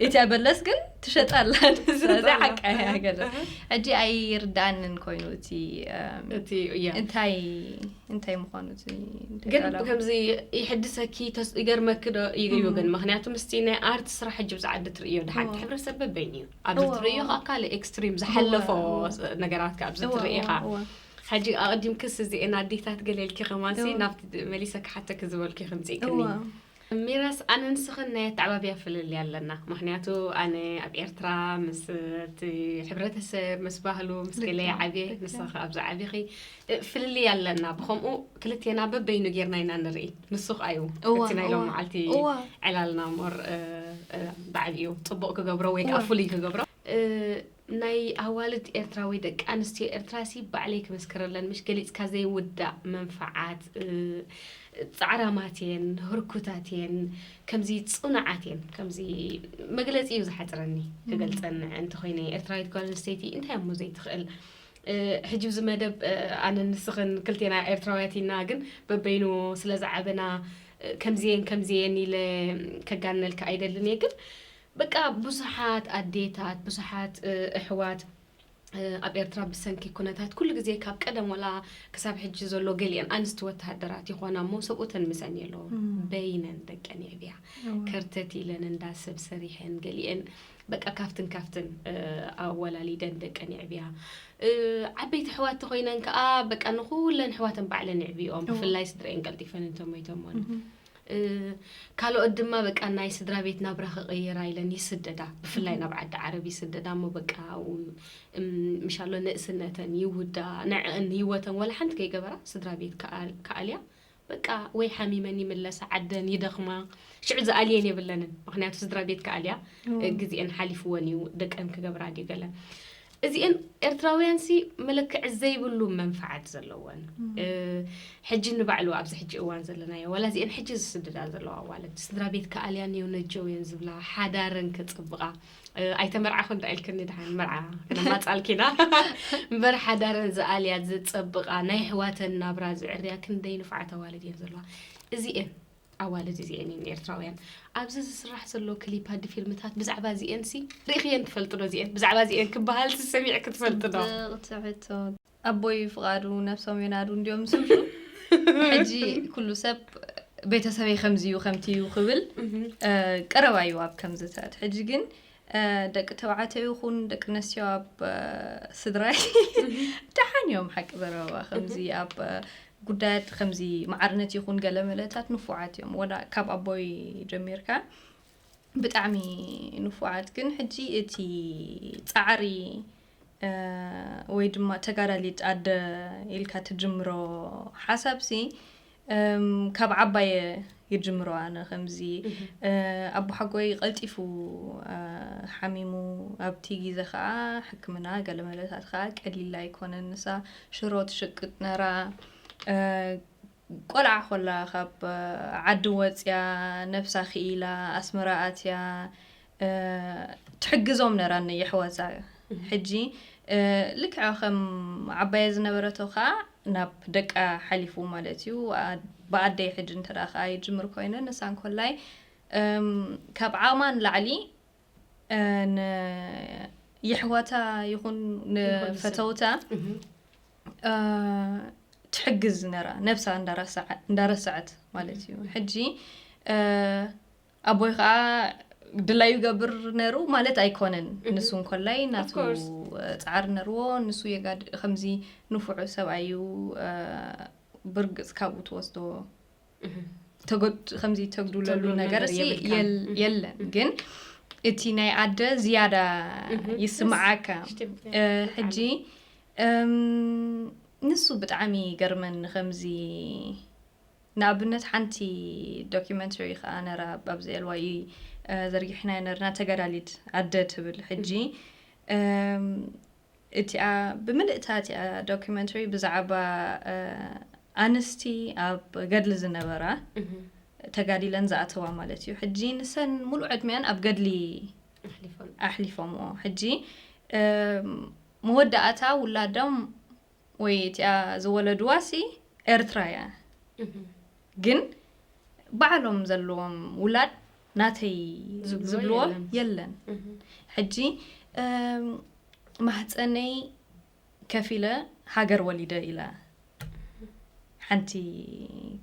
እቲኣ በለስ ግን ትሸጣ ኣላ። ንሳ ትሸጣ እዚኣ ኣላ። ሓቃ እያ ገለ። ኣሃ። ሕጂ ኣይርድኣንን ኮይኑ እቲ፣ እም፣ እቲ፣ እያ። እንታይ፣ እንታይ ምዃኑ እቲ፣ እንታይ ግን ቃላዊ? ከምዚ ይሕድሰኪ፣ ተስ-፣ ይገርመኪ ዶ እዩ፣ እዩ እም። ግን፣ ምኽንያቱ ምስቲ ናይ ኣርት ስራሕ ሕጂ ኣብዚ ዓዲ ትርእዮ፣ ደሓን እዎ። ሕብረተሰብ በበይኑ እዩ። ኣብዚ እዎ፣ ትርእዮ እዎ። ከዓ ካልእ ኤክስትሪም ዝሓለፎ እዎ፣ እዎ። ነገራት ከዓ ኣብዚ እዎ፣ ትርእዮ እዎ፣ ከዓ። እዎ። ሕጂ ኣቐዲምክስ እዚኤን ኣዴታት ገለ ኢልኪ ከማንሲ እዎ። ናብቲ መሊሰ ክሓተኪ ዝበልኩ ከምፂእክኒ። እዎ። ሚራስ፣ ኣነ ንስኽን ናይ ኣተዓባብያ ፍልልይ ኣለና። ምኽንያቱ ኣነ ኣብ ኤርትራ ምስ እቲ ሕብረተሰብ፣ ምስ ባህሉ፣ ምስ ገለ ልክዕ፣ ይዓብየ፣ ልክዕ። ንሳ ከኣ ኣብዚ ዓቢኺ፣ እ፣ ፍልልይ ኣለና። ብኸምኡ ክልቴና በበይኑ ጌርና ኢና ንርኢ። ንሱ ከኣ እዩ እዋ፣ እቲ ናይ እዋ፣ ሎም መዓልቲ እዋ። ዕላልና ሞር፣ እ፣ እ፣ ብዓቢኡ ጽቡቕ ክገብሮ ወይ ከኣ እዋ። ፍሉይ ክገብሮ። እ፣ ናይ ኣዋልድ ኤርትራ ወይ ደቂ ኣንስትዮ ኤርትራ ሲ ባዕለይ ክምስክረለን፣ ምሽ ገሊጽካ ዘይውዳእ መንፈዓት፣ እ፣ ጻዕራማት እየን፣ ህርኩታት እየን፣ ከምዚ ጽኑዓት እየን፣ ከምዚ መግለጺ እዩ ዝሓጽረኒ፣ እም። ክገልጸን እንተኾይነ፣ ኤርትራዊት ጓል ኣንስተይቲ እንታይ እሞ ዘይትኽእል? እ፣ ሕጂ እዚ መደብ፣ እ፣ ኣነን ንስኽን ክልቴና ኤርትራውያት ኢና፣ ግን በበይኑ ስለ ዝዓበና፣ እ፣ ከምዚየን ከምዚየን ኢለ ከጋንነልካ ኣይደልን እየ፣ ግን በቃ ብዙሓት ኣዴታት፣ ብዙሓት፣ እ፣ ኣሕዋት፣ እ፣ ኣብ ኤርትራ ብሰንኪ ኩነታት ኩሉ ግዜ ካብ ቀደም ወላ ክሳብ ሕጂ ዘሎ ገሊአን ኣንስቲ ወተሃደራት ይኾና እሞ ሰብኡተን ምሰን የለውን። እም። በይነን ደቀን የዕብያ። እዋ። ከርተት ኢለን እንዳ ሰብ ሰሪሐን ገሊአን በቃ ካብትን ካብትን፣ እ፣ ኣወላሊደን ደቀን የዕብያ። እ፣ ዓበይቲ ኣሕዋት ተኾይነን ከኣ በቃ ንኹለን ኣሕዋተን ባዕለን የዕብዮኦም። እዋ። ብፍላይ ስድረኤን ቀልጢፈን እንተሞይተሞን። እም። እ፣ ካልኦት ድማ በቃ ናይ ስድራ ቤት ናብራ ክቕይራ ኢለን ይስደዳ። ብፍላይ እም። ናብ ዓዲ ዓረብ ይስደዳ እሞ በቃ ኣብኡ፣ እም፣ ምሻሎ ንእስነተን ይውዳ፣ ንዕን ህይወተን ወላ ሓንቲ ከይገበራ ስድራ ቤት ክኣል-፣ ክኣልያ በቃ ወይ ሓሚመን ይምለሳ ዓደን ይደኽማ። ሽዑ ዝኣልየን የብለንን። ምኽንያቱ ስድራ ቤት ክኣልያ፣ እም። እ፣ ግዜአን ሓሊፍወን እዩ፣ ደቀን ክገብራ ድዩ ገለን። እዚኤን ኤርትራውያንሲ መለክዒ ዘይብሉ መንፈዓት ዘለወን። እም። እ፣ ሕጂ ንባዕሉ ኣብዚ ሕጂ እዋን ዘለናዮ፣ ዋላ እዚኤን ሕጂ ዝስደዳ ዘለዋ ኣዋልድ፣ ስድራ ቤት ክኣልያን እየን ነጀው እየን ዝብላ፣ ሓዳረን ከጸብቓ፣ እ፣ ኣይተመርዓኹ እንዳ ኢልክኒ ደሓን መርዓ ክነማጻልኪና። እምበር ሓዳረን ዝኣልያ፣ ዝጸብቓ፣ ናይ ኣሕዋተን ናብራ ዝዕርያ ክንደይ ንፉዓት ኣዋልድ እየን ዘለዋ። እዚኤን ኣዋልድ እዚኤን እየን ኤርትራውያን። ኣብዚ ዝስራሕ ዘሎ ክሊፓት፣ ፊልምታት ብዛዕባ እዚኤን ሲ ርኢኽየን ትፈልጢ ዶ? እዚኤን ብዛዕባ እዚኤን ክበሃል ሲ ሰሚዕኪ ትፈልጢ ዶ? ጽብቕቲ ሕቶ። ኣቦይ ፍቓዱ ነብሶም የናዱ እንድዮም ዝብሉ። ሕጂ ኩሉ ሰብ ቤተሰበይ ከምዚ እዩ፣ ከምቲ እዩ ክብል፣ እህ። እ፣ ቀረባ እዩ ኣብ ከምዚታት። ሕጂ ግን፣ እ፣ ደቂ ተባዕትዮ ይኹን ደቂ ኣንስትዮ ኣብ፣ እ፣ ስድራይ እህ። ደሓን እዮም፣ ሓቂ ዘረባ። ከምዚ እህ። ኣብ፣ እ፣ ጉዳያት ከምዚ ማዕርነት ይኹን ገለ መለታት ንፉዓት እዮም። ወላ ካብ ኣቦይ ጀሚርካ ብጣዕሚ ንፉዓት። ግን ሕጂ እቲ ጻዕሪ፣ እ፣ ወይ ድማ ተጋዳሊት ኣደ ኢልካ ትጅምሮ ሓሳብሲ፣ እም፣ ካብ ዓባየ ይጅምሮ። ኣነ ከምዚ፣ እህ። እ፣ ኣቦሓጎይ ቀልጢፉ፣ እ፣ ሓሚሙ፣ ኣብቲ ግዜ ኸኣ ሕክምና ገለ መለታት ኸኣ ቀሊል ኣይኮነን። ንሳ ሽሮ ትሽቅጥ ነራ፣ እ፣ ቆልዓ ኮላ ካብ ዓዲ ወጽያ፣ ነብሳ ክኢላ፣ ኣስመራ ኣትያ፣ እ፣ ትሕግዞም ነራ ንየሕዋታ። ሕጂ ልክዕ ከም ዓባየ ዝነበረቶ ከዓ ናብ ደቃ ሓሊፉ ማለት እዩ። ብኣደይ ሕጂ እንተ ከዓ ይጅምር ኮይነ ንሳ እንኮላይ ካብ ዓቕማ ንላዕሊ ይሕዋታ ይኹን ንፈተውታ ትሕግዝ ነራ፣ ነብሳ እንዳረሰዐት ማለት እዩ። ሕጂ ኣቦይ ከዓ ድላዩ ገብር ነሩ ማለት ኣይኮነን። ንሱ እንኮላይ ናቱ ፃዕር ነርዎ። ንሱ የጋድ ከምዚ ንፉዑ ሰብኣዩ ብርግፅ ካብኡ ትወስዶ ከምዚ ተጉድለሉ ነገር የለን። ግን እቲ ናይ ኣደ ዝያዳ ይስምዓካ። ሕጂ ንሱ ብጣዕሚ ገርመን። ከምዚ ንኣብነት ሓንቲ ዶኪመንተሪ ከዓ ነራ ኣብዚ ኤልዋይ ዘርጊሕና ነርና፣ ተጋዳሊት ኣደ ትብል። ሕጂ እቲኣ ብምልእታ እቲኣ ዶኪመንተሪ ብዛዕባ ኣንስቲ ኣብ ገድሊ ዝነበራ ተጋዲለን ዝኣተዋ ማለት እዩ። ሕጂ ንሰን ሙሉእ ዕድሚያን ኣብ ገድሊ ኣሕሊፎምኦ። ሕጂ መወዳእታ ውላዶም ወይ እቲኣ ዝወለድዋ ሲ ኤርትራ እያ። ግን ባዕሎም ዘለዎም ውላድ ናተይ ዝብልዎ የለን። ሕጂ ማህፀነይ ከፊለ ሃገር ወሊደ ኢላ ሓንቲ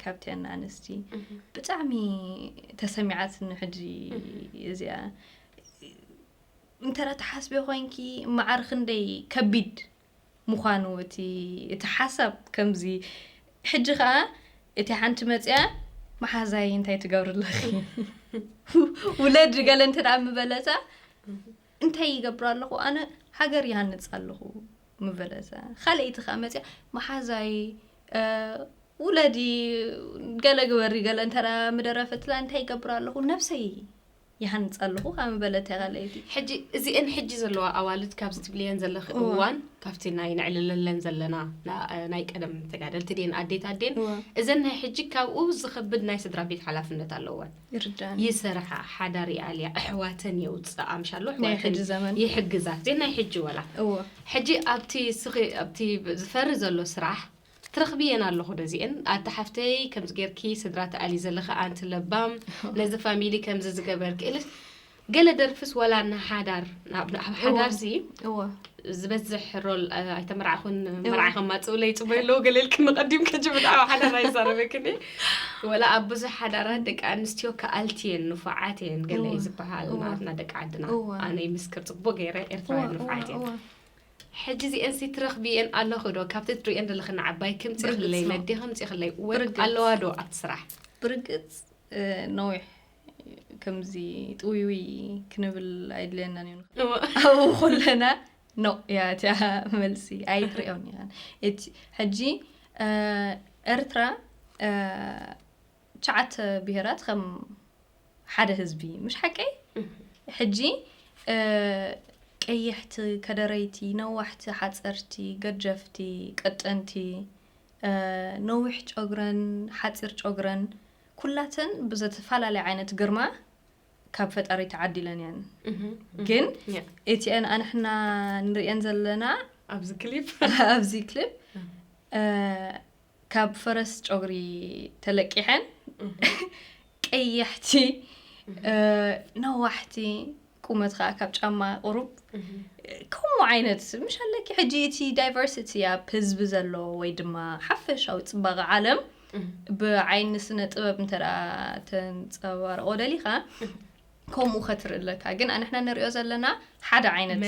ካብተን ኣንስቲ ብጣዕሚ ተሰሚዓትኒ። ሕጂ እዚኣ እንተ ትሓስቢ ኮይንኪ መዓር ክንደይ ከቢድ ምዃኑ እቲ እቲ ሓሳብ ከምዚ። ሕጂ ከዓ እቲ ሓንቲ መፅያ መሓዛይ እንታይ ትገብሪ ኣለኺ ውለድ ገለ እንተ ደኣ ምበለታ እንታይ ይገብር ኣለኹ ኣነ ሃገር ይሃንፅ ኣለኹ ምበለታ። ካልኣይቲ ከዓ መፅያ መሓዛይ ውለዲ ገለ ግበሪ ገለ እንተ ምደረፈትላ እንታይ ይገብር ኣለኹ ነብሰይ ይሃንፅ ኣለኹ ካብ ምበለት እያ ካልኣይቲ። ሕጂ እዚአን ሕጂ ዘለዋ ኣዋልድ ካብዚ ትብልየን ዘለኺ እዋን ካብቲ ናይ ነዕልለለን ዘለና ናይ ቀደም ተጋደልቲ ድየን ኣዴታት ድየን እዘን ናይ ሕጂ ካብኡ ዝኸብድ ናይ ስድራ ቤት ሓላፍነት ኣለወን። ይርዳኒ። ይሰርሓ፣ ሓዳር ይኣልያ፣ ኣሕዋተን የውፅኣ ምሻሎ ናይ ሕጂ ዘመን ይሕግዛ። እዚአን ናይ ሕጂ ወላ እወ ሕጂ ኣብቲ ስኺ ኣብቲ ዝፈሪ ዘሎ ስራሕ ትረኽብየን ኣለኹ ዶ እዚአን ኣታ ሓፍተይ ከምዚ ጌርኪ ስድራ ትኣሊ ዘለኺ ኣንቲ ለባም ነዚ ፋሚሊ ከምዚ ዝገበርኪ ኢልስ ገለ ደርፍስ ወላ ንሓዳር ኣብ ሓዳርሲ እወ ዝበዝሕ ሮል ኣይተመርዓኹን መርዓ ከማፅኡለይ ይፅበዩ ኣለዉ ገለ ኢልክኒ ቀዲምኪ ሕጂ ብጣዕሚ ሓዳር ኣይዛረበክኒ ወላ ኣብ ብዙሕ ሓዳራት ደቂ ኣንስትዮ ከኣልቲ እየን ንፉዓት እየን ገለ እዩ ዝበሃል ናትና ደቂ ዓድና ኣነ ይምስክር ፅቡቅ ገይረ ኤርትራውያን ንፉዓት እየን ሕጂ እዚኤንሲ ትረኽብየን ኣለኺ ዶ? ካብቲ ትሪእየን ዘለኺ ንዓባይ ክምፅእኽለይ ነዴ ክምፅእኽለይ ወርቅ ኣለዋ ዶ ኣብቲ ስራሕ? ብርግፅ ነዊሕ ከምዚ ጥውይውይ ክንብል ኣይድልየናን እዩ። ኣብኡ ከለና ኖ እያ እቲኣ መልሲ ኣይትሪኦን እያ። ሕጂ ኤርትራ ትሽዓተ ብሄራት ከም ሓደ ህዝቢ ምሽ ሓቀይ? ሕጂ ቀይሕቲ፣ ከደረይቲ፣ ነዋሕቲ፣ ሓፀርቲ፣ ገጀፍቲ፣ ቀጠንቲ፣ ነዊሕ ጨጉረን ሓፂር ጨጉረን ኩላተን ብዘተፈላለየ ዓይነት ግርማ ካብ ፈጣሪ ተዓዲለን እየን። ግን እቲአን ኣንሕና ንሪእን ዘለና ኣብዚ ክሊፕ ኣብዚ ክሊፕ ካብ ፈረስ ጨጉሪ ተለቂሐን ቀያሕቲ ነዋሕቲ ቁመት ከዓ ካብ ጫማ ቁሩብ ከምኡ ዓይነት ምሽ ኣለኪ ሕጂ እቲ ዳይቨርሲቲ ኣብ ህዝቢ ዘሎ ወይ ድማ ሓፈሻዊ ፅባቐ ዓለም ብዓይኒ ስነ ጥበብ እንተ ተንፀባርቆ ደሊካ ከምኡ ከትርኢ ኣለካ ግን ኣንሕና ንሪኦ ዘለና ሓደ ዓይነት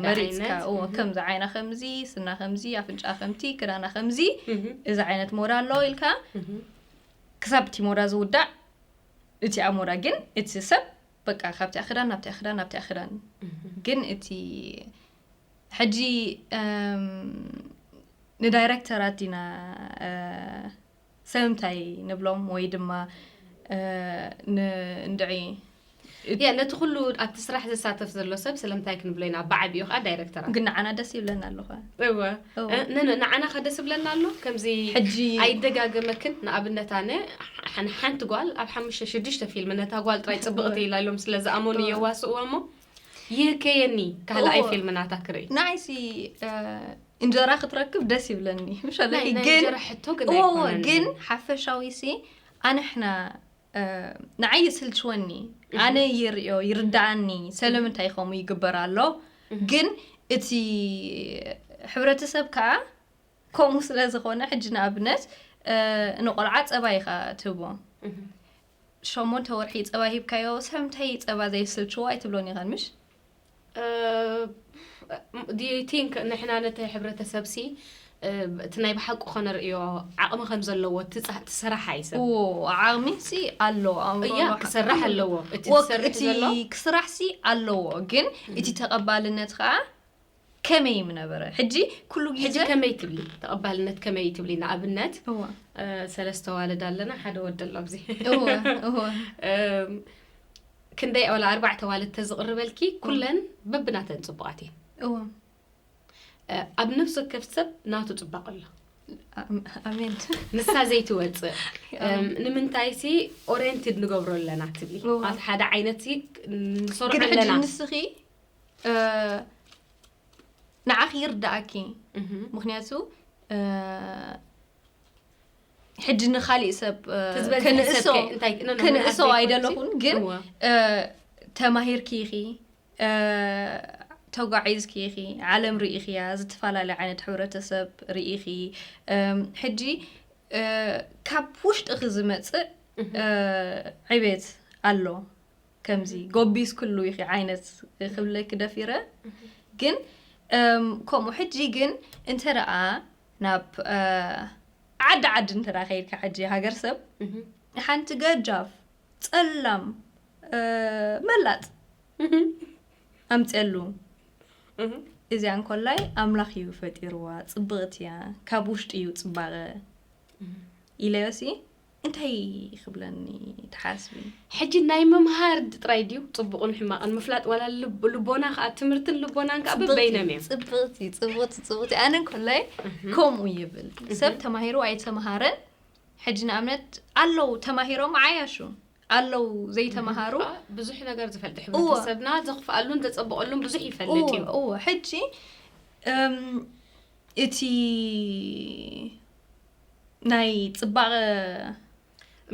መሪፅካ እዎ ከምዚ ዓይና ከምዚ ስና ከምዚ ኣፍንጫ ከምቲ ክዳና ከምዚ እዚ ዓይነት ሞዳ ኣሎ ኢልካ ክሳብ እቲ ሞዳ ዝውዳእ እቲኣ ሞዳ ግን እቲ ሰብ በቃ ካብቲኣ ክዳን ናብቲኣ ክዳን ናብቲኣ ክዳን ግን እቲ ሕጂ ንዳይረክተራት ዲና ሰምታይ ንብሎም ወይ ድማ ንእንድዒ ያ ነቲ ኩሉ ኣብቲ ስራሕ ዝሳተፍ ዘሎ ሰብ ስለምንታይ ክንብሎ ኢና ብዓቢኡ ከዓ ዳይረክተራት ግን ንዓና ደስ ይብለና ኣለኹ እወ ንዓና ከ ደስ ይብለና ኣሎ ከምዚ ሕጂ ኣይደጋገመክን ንኣብነት ኣነ ሓንቲ ጓል ኣብ ሓሙሽተ ሽዱሽተ ፊልም ነታ ጓል ጥራይ ፅብቕቲ ኢላ ኢሎም ስለ ዝኣመኑ የዋስእዋ እሞ ይህከየኒ ካልኣይ እዎ። ፊልም ናታ ክርኢ። ንዓይሲ እ፣ እንጀራ ክትረክብ ደስ ይብለኒ ምሻለ ናይ ናይ ግን እንጀራ ሕቶ ግን እዎ ኣይኮነን። ግን ሓፈሻዊ ሲ ኣንሕና እ፣ ንዓይ ይስልችወኒ ኣነ ይርእዮ ይርዳኣኒ። ስለምንታይ ከምኡ ይግበር ኣሎ ግን እቲ ሕብረተሰብ ከዓ ከምኡ ስለ ዝኾነ ሕጂ ንኣብነት እ፣ ንቆልዓ ፀባ ኢኻ ትህቦ እህ። ሸሞንተ ወርሒ ፀባ ሂብካዮ ስለምንታይ ፀባ ዘይስልችዎ ኣይትብሎን ኢኸን ምሽ እ፣ do you think ንሕና ነቲ ሕብረተሰብ ሲ እ፣ እቲ ናይ ብሓቁ ከነርእዮ ዓቕሚ ከም ዘለዎ እቲ ጻ- እቲ ስራሕ ኣይሰብ እዎ ዓቕሚ ሲ ኣለዎ ኣእምሮ እያ ኣለዎ። ክሰርሕ ኣለዎ። እቲ ወክ- ዝሰርሕ እቲ ዘሎ ክስራሕ ሲ ኣለዎ ግን እቲ ተቐባልነት ከዓ ከመይ ምነበረ ሕጂ ኩሉ ሕጂ ግዜ ከመይ ትብሊ ተቐባልነት ከመይ ትብሊ ንኣብነት እዎ እ፣ ሰለስተ ዋልድ ኣለና ሓደ ወዲ ኣሎ ኣብዚ እዎ እዎ እም፣ ክንደይ ወላ ኣርባዕተ ዋልድ ተዝቕርበልኪ ኩለን በብናተን ጽቡቓት እየን። እዎ እ፣ ኣብ ነፍሲ ወከፍ ሰብ ናቱ ጽባቕ ኣሎ። ኣም- ኣሜን ንሳ ዘይትወጽእ እም፣ ንምንታይ ሲ ኦሪየንትድ ንገብሮ ኣለና ትብሊ እዋ። ማለት ሓደ ዓይነት ሲ ንሰርዖ ግን ሕጂ ኣለና ንስኺ እ፣ ንዓኺ ይርዳእኪ እህ። ምክንያቱ እ፣ ሕጂ ንካሊእ ሰብ እ፣ ትዝበዝሐ ክንእሶ ሰብ ከ- እንታይ- ኖ፣ ኖ፣ ክንእሶ ኖ፣ ኣይደለኹን ግን እዋ። እ፣ ተማሂርኪ ኢኺ እ፣ ተጓዒዝኪ ኢኺ ዓለም ርኢኽያ ዝተፈላለዩ ዓይነት ሕብረተሰብ ርኢኺ እም፣ ሕጂ እ፣ ካብ ውሽጥኺ ዝመፅእ እ፣ ዕቤት ኣሎ ከምዚ ጎቢስ ኩሉ ኢኺ ዓይነት ክብለኪ ደፊረ ግን እም፣ ከምኡ ሕጂ ግን እንተ ደኣ ናብ እ፣ ዓዲ ዓዲ እንተ ደኣ ከይድካ ሕጂ ሃገር ሰብ እህ። ሓንቲ ገጃፍ ጸላም እ፣ መላጥ ኣምፅየሉ እህ። እዚኣ እንኮላይ ኣምላኽ እዩ ፈጢርዋ ጽብቕቲ እያ ካብ ውሽጢ እዩ ጽባቐ ኢለዮሲ እንታይ ክብለኒ ትሓስቢ ሕጂ ናይ ምምሃር ጥራይ ድዩ ጽቡቕን ሕማቕን ምፍላጥ ዋላ ልብ- ልቦና ከዓ ትምህርትን ልቦናን ከዓ በበይኖም እዮም ጽብቕቲ ጽብቕቲ ጽብቕቲ ኣነ እንኮላይ ከምኡ ይብል ሰብ ተማሂሩ ኣይተምሃረን ሕጂ ንኣብነት ኣለዉ ተማሂሮም ዓያሹ ኣለዉ ዘይተምሃሩ ብዙሕ ነገር ዝፈልጥ ሕብረተሰብና ዘኽፍኣሉን ዘጸብቐሉን ብዙሕ ይፈልጥ እዩ እዎ ሕጂ እም፣ እቲ ናይ ፅባቐ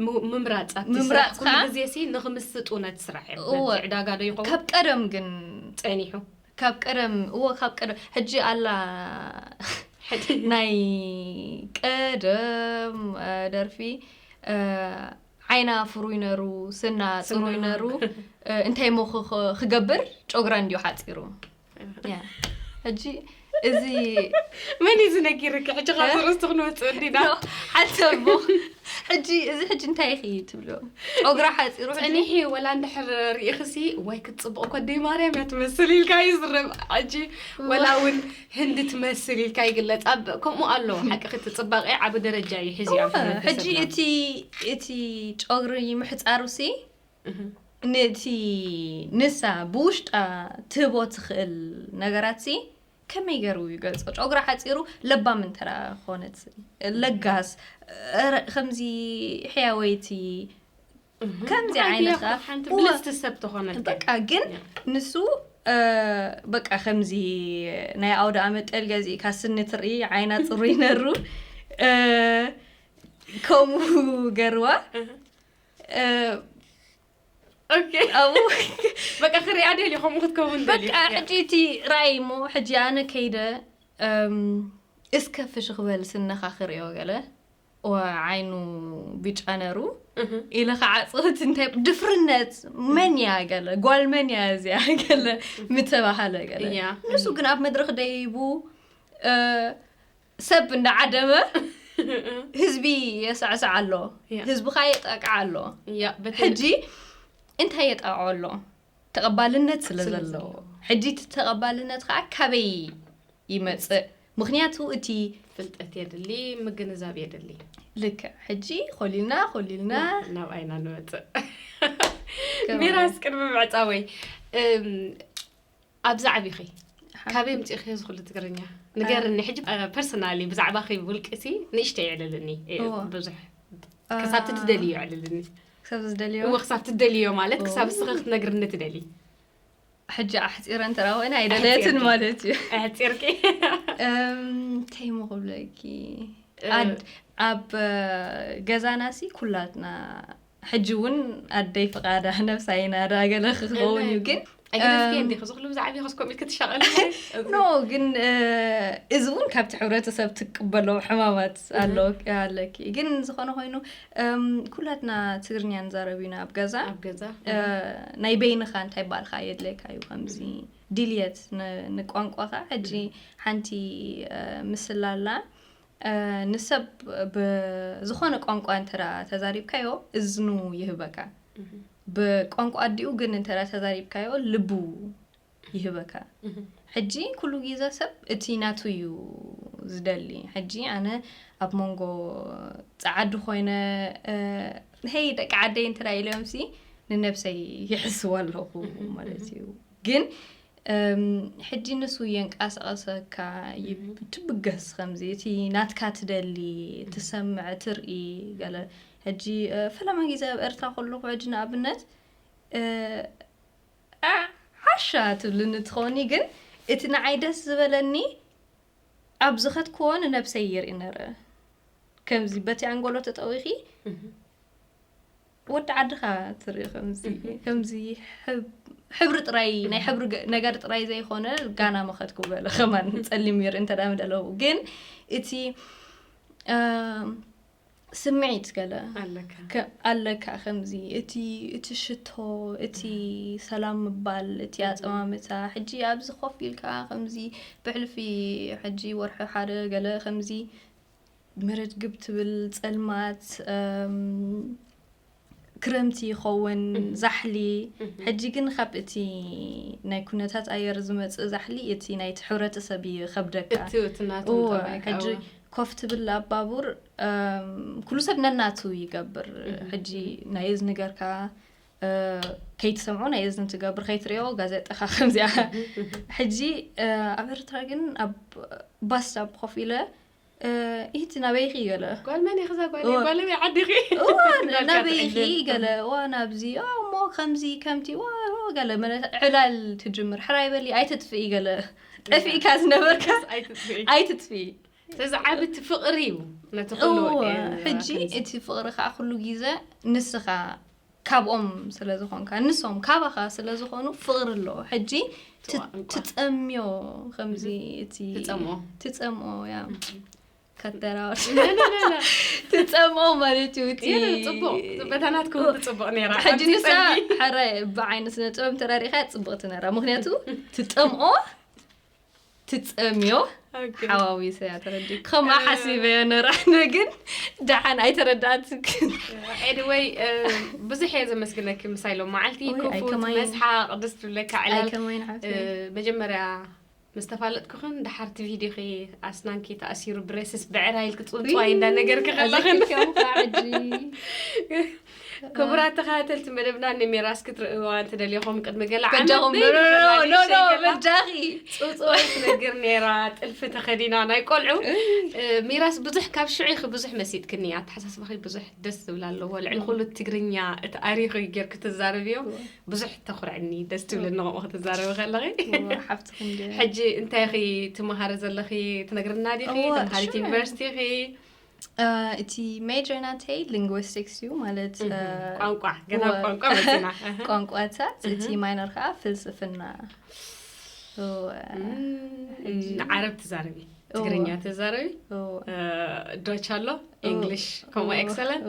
ም- ምምራፅ ኣብቲ ምምራፅ ስራሕ ኩሉ ከዓ? ግዜ ሲ ንክምስጡ ነቲ ስራሕ እዮም እዎ። በቲ ዕዳጋ ዶ ይኸውን ካብ ቀደም ግን ጸኒሑ ካብ ቀደም እዎ ካብ ቀደም ሕጂ ኣላ ናይ ቀደም እ፣ ደርፊ እ፣ ዓይና ፍሩይ ነሩ ስና ጽሩይ ስና። ነሩ እ፣ እንታይ ሞ ክ- ክ- ክገብር ጨጉራ እንድዩ ሓፂሩ ያ። ሕጂ እዚ መን እዩ ዝነጊርኪ ሕጂ ካብዚ ርእስቲ ክንወፅእ እንዲና ሓንተ እሞ ሕጂ እዚ ሕጂ እንታይ ኢኺ ትብሎ ጨጉራ ሓፂሩ ሕጂ ጸኒሒ ወላ እንድሕር ርኢኽሲ ዋይ ክትፅብቕ እኮ ደይ ማርያም እያ ትመስል ኢልካ ይዝረብ ሕጂ ወላ እውን ህንዲ ትመስል ኢልካ ይግለፅ ኣብ ከምኡ ኣሎ ሓቂ ክትፅባቐ ዓብ ደረጃ እዩ ሕዚ ኣብ እወ፣ ሕጂ ሕብረተሰብና። እቲ እቲ ጨጉሪ ምሕፃሩ ሲ ነቲ ንሳ ብውሽጣ ትህቦ ትኽእል ነገራት ሲ ከመይ ገይሩ ይገልጾ? ጨጉራ ሓጺሩ ለባም እንተ ደኣ ኾነት ለጋስ ረ- ከምዚ ሕያወይቲ ከምዚ ሓንቲ ዓይነት እያ ሓንቲ እወ። ብልጽቲ ሰብ ተኾነት በቃ ግን ንሱ እ፣ በቃ ከምዚ ናይ ኣውደ ኣመት ጠል ገዚእካ ስኒ ትርኢ ዓይና ጽሩይ ነሩ እ፣ ከምኡ ገርዋ እ፣ ኦኬ ኣብኡ በቃ ክሪኣ ደልዩ ከምኡ ክትከውን ደልዩ በቃ ሕጂ እቲ ራእይ እሞ ሕጂ ኣነ ከይደ እም፣ እስከ ፍሽኽ በል ስነኻ ክሪኦ ገለ ዋ ዓይኑ ቢጫ ነሩ ኢለ ክዓፅወት እንታይ ድፍርነት መን እያ ገለ ጓል መን እያ እዚኣ ገለ ምተባሃለ ገለ እያ። ንሱ ግን ኣብ መድረኽ ደይቡ እ፣ ሰብ እንዳዓደመ ህዝቢ የሳዕስዕ ኣሎ እያ። ህዝብኻ የጣቅዓ ኣሎ እያ በቲ ሕጂ እንታይ የጣቅዖ ኣሎ ተቐባልነት ስለ ስለ ዘለዎ ሕጂ እቲ ተቐባልነት ከዓ ካበይ ይመፅእ ምክንያቱ እቲ ፍልጠት የድሊ ምግንዛብ የድሊ ልክዕ ሕጂ ኮሊልና ኮሊልና ናብ ኣይና ንመፅእ ሚራስ ቅድሚ ምዕፃወይ እም፣ ኣብዚ ዓቢኺ ካበይ ምፅኢኺ እዚ ኩሉ ትግርኛ ንገርኒ ሕጂ ፐርሰናሊ ብዛዕባኺ ውልቅሲ ንእሽተይ የዕልልኒ እዎ። ብዙሕ ክሳብ ትደልዮ የዕልልኒ ክሳብ ዝደልዮ እዎ ክሳብ ትደልዮ ማለት ክሳብ እስኺ ክትነግርኒ ትደሊ ሕጂ ኣሕፂረ እንተራ ኮይነ ኣይደለየትን ኣሕፂርኪ። ማለት እዩ። ኣሕፂርኪ። እም፣ እንታይ ሞ ክብለኪ? ኣድ- ኣብ ገዛናሲ ኩላትና ሕጂ እውን ኣደይ ፍቓዳ ነብሳ ይናዳ ገለ ክኸውን እዩ። ግን ኣይገደፍኪ እንዲ ክዚ ኩሉ ብዛዕባ ከስኮም ኢልክ ትሻቐል። ኖ ግን እዚ እውን ካብቲ ሕብረተሰብ ትቅበሎ ሕማማት ኣሎ ኣለኪ። ግን ዝኾነ ኮይኑ ኩላትና ትግርኛ ንዛረብ ኢና ኣብ ገዛ። ኣብ ገዛ ናይ በይንኻ እንታይ ባልካ የድለካ እዩ። ከምዚ ድልየት ንቋንቋኻ ሕጂ ሓንቲ ምስላላ ንሰብ ብዝኾነ ቋንቋ እንተ ተዛሪብካዮ እዝኑ ይህበካ። ብቋንቋ ኣዲኡ ግን እንተ ተዛሪብካዮ ልቡ ይህበካ። ሕጂ ኩሉ ግዜ ሰብ እቲ ናቱ እዩ ዝደሊ። ሕጂ ኣነ ኣብ መንጎ ጸዓዱ ኮይነ ሄይ ደቂ ዓደይ እንተ ኢለዮም ሲ ንነብሰይ ይሕስዋ ኣለኹ ማለት እዩ። ግን ሕጂ ንሱ የንቃሳቐሰካ ትብገስ ከምዚ እቲ ናትካ ትደሊ ትሰምዕ ትርኢ ገለ ሕጂ ፈለማ ግዜ ኣብ ኤርትራ ከለኹ ሕጂ ንኣብነት ሓሻ ትብልኒ ትኾኒ ግን እቲ ንዓይ ደስ ዝበለኒ ኣብ ዝኸድክዎ ንነብሰይ ይርኢ ነረ ከምዚ በቲ ኣንጎሎ ተጠዊኺ ወዲ ዓድኻ ትርኢ ከምዚ ከምዚ ሕብሪ ጥራይ ናይ ሕብሪ ነገር ጥራይ ዘይኮነ ጋና መኸድኩ ገለ ከማን ጸሊም ይርኢ እንተ ደኣ ምደለዉ ግን እቲ ስምዒት ገለ ኣለካ ከምዚ እቲ እቲ ሽቶ እቲ ሰላም ምባል እቲ ኣጸማምታ ሕጂ ኣብዚ ኮፍ ኢልካ ከምዚ ብሕልፊ ሕጂ ወርሒ ሓደ ገለ ከምዚ መረድግብ ትብል ጸልማት ክረምቲ ይኸውን ዛሕሊ ሕጂ ግን ካብ እቲ ናይ ኩነታት ኣየር ዝመጽእ ዛሕሊ እቲ ናይቲ ሕብረተሰብ ይኸብደካ እቲ እቲ ናቶም ጠባይ ሕጂ ከኣ ኮፍ ትብል ኣብ ባቡር ኩሉ ሰብ ነናቱ ይገብር ሕጂ ናይ እዝኒ ገርካ ከይትሰምዖ ናይ እዝኒ ትገብር ከይትሪኦ ጋዜጣኻ ከምዚኣ ሕጂ ኣብ ኤርትራ ግን ኣብ ባስታብ ኮፍ ኢለ ኢቲ ናበይኺ ገለ ጓል መን ኢኺ እዛ ጓል ጓል ኣበይ ዓዲኺ ናበይኺ ገለ ዋ ናብዚ እሞ ከምዚ ከምቲ ዋ ገለ ዕላል ትጅምር ሕራይ በሊ ኣይትጥፍኢ ገለ ጠፊእካ ዝነበርካ ኣይትጥፍኢ ኣይትጥፍኢ ስለዚ ዓቢ እቲ ፍቕሪ እዩ ነቲ ኩሉ ሕጂ እቲ ፍቕሪ ከዓ ኩሉ ግዜ ንስኻ ካብኦም ስለ ዝኾንካ ንሶም ካባኻ ስለ ዝኾኑ ፍቕሪ ኣለዎ ሕጂ ትጸምዮ ከምዚ እቲ ትጸምኦ ትጸምኦ ያ ከተራወር ትጸምኦ ማለት እዩ እቲ ጽቡቕ በታናትኩም ትጽቡቕ ነራ ሕጂ ንሳ ሕረ ብዓይኒ ስነ ጥበብ ተራሪኻ ጽቡቕቲ ነራ ምክንያቱ ትጸምኦ ትጸምዮ ሓዋዊሰ እያ ተረዲእ ከምኣ ሓሲበዮ ነራሕነ ግን ደሓን ኣይተረዳእትክን ኤድወይ ብዙሕ እየ ዘመስግነኪ ምሳይ ሎም መዓልቲ ወይ፣ ክፉት ኣይከማይን። መስሓቕ ደስ ትብለካ ዕላል ኣይከማይን ሓፍተይ መጀመርያ ምስ ተፋለጥኩኽን ድሓር እቲ ቪድዮኺ ኣስናንኪ ተኣሲሩ ብሬስስ ብዕራይ ኢልኪ ጽውጽዋይ እንዳነገርኪ ከለኽን ኣዘኪርክዮም ከዓ ሕጂ ክቡራት ተኸታተልቲ መደብና ንሜራስ ክትርእዋ እንትደልኹም ቅድሚ ገለ በጃኹም ዓመት ኖ ኖ ኖ ገላ በጃኺ ጽውጽዋይ ትነግር ነይራ ጥልፊ ተኸዲና ናይ ቆልዑ እ፣ ሚራስ ብዙሕ ካብ ሽዑ ኢኺ ብዙሕ መሲጥክኒ ኣተሓሳስባኺ ብዙሕ ደስ ዝብል ኣለዎ ልዕሊ ኩሉ ትግርኛ እቲ ኣሪኺ ጌርኪ ትዛረብዮ ብዙሕ ተኹርዕኒ ደስ ትብለኒ ከምኡ ክትዛረቢ ከለኺ ሓፍትኹም ደ ሕጂ እንታይ ኢኺ ትመሃሪ ዘለኺ ትነግርና ዲኺ እወ፣ ተምሃሪት sure። ዩኒቨርሲቲ ኢኺ እቲ ሜጀር ናተይ ሊንግዊስቲክስ እዩ ማለት እ፣ ቋንቋ ገና እወ። ቋንቋ መፂና ቋንቋታት እቲ ማይነር ከዓ ፍልስፍና እወ። ዓረብ ትዛረቢ ትግርኛ ትዛረቢ ዶች ኣሎ እንግሊሽ ከምኡ ኤክሰለንት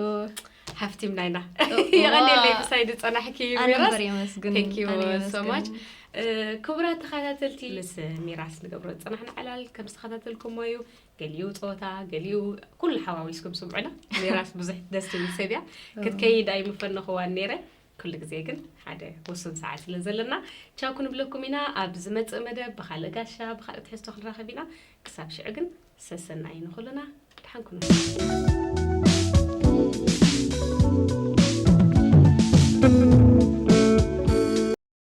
ሓፍቲም ናይና የቐንየለይ ምሳይ ዝፀናሕኪ ኣነ ሚራስ እምበር የመስግን Thank you ኣነ so የመስግን። much ክቡራት ተኸታተልቲ ምስ ሚራስ ንገብሮ ዝፀናሕና ዕላል ከም ዝተኸታተልኩሞ እዩ ገሊኡ ፀወታ ገሊኡ ኩሉ ሓዋዊስኩም ስምዑና ሚራስ ብዙሕ ደስ ትብል ሰብ እያ ክትከይድ ኣይምፈነኽዋን ነይረ ኩሉ ግዜ ግን ሓደ ውሱን ሰዓት ስለ ዘለና ቻው ክንብለኩም ኢና ኣብ ዝመፅእ መደብ ብካልእ ጋሻ ብካልእ ትሕዝቶ ክንራኸብ ኢና ክሳብ ሽዑ ግን ሰሰናይ ንኹልና ድሓን ኩኑ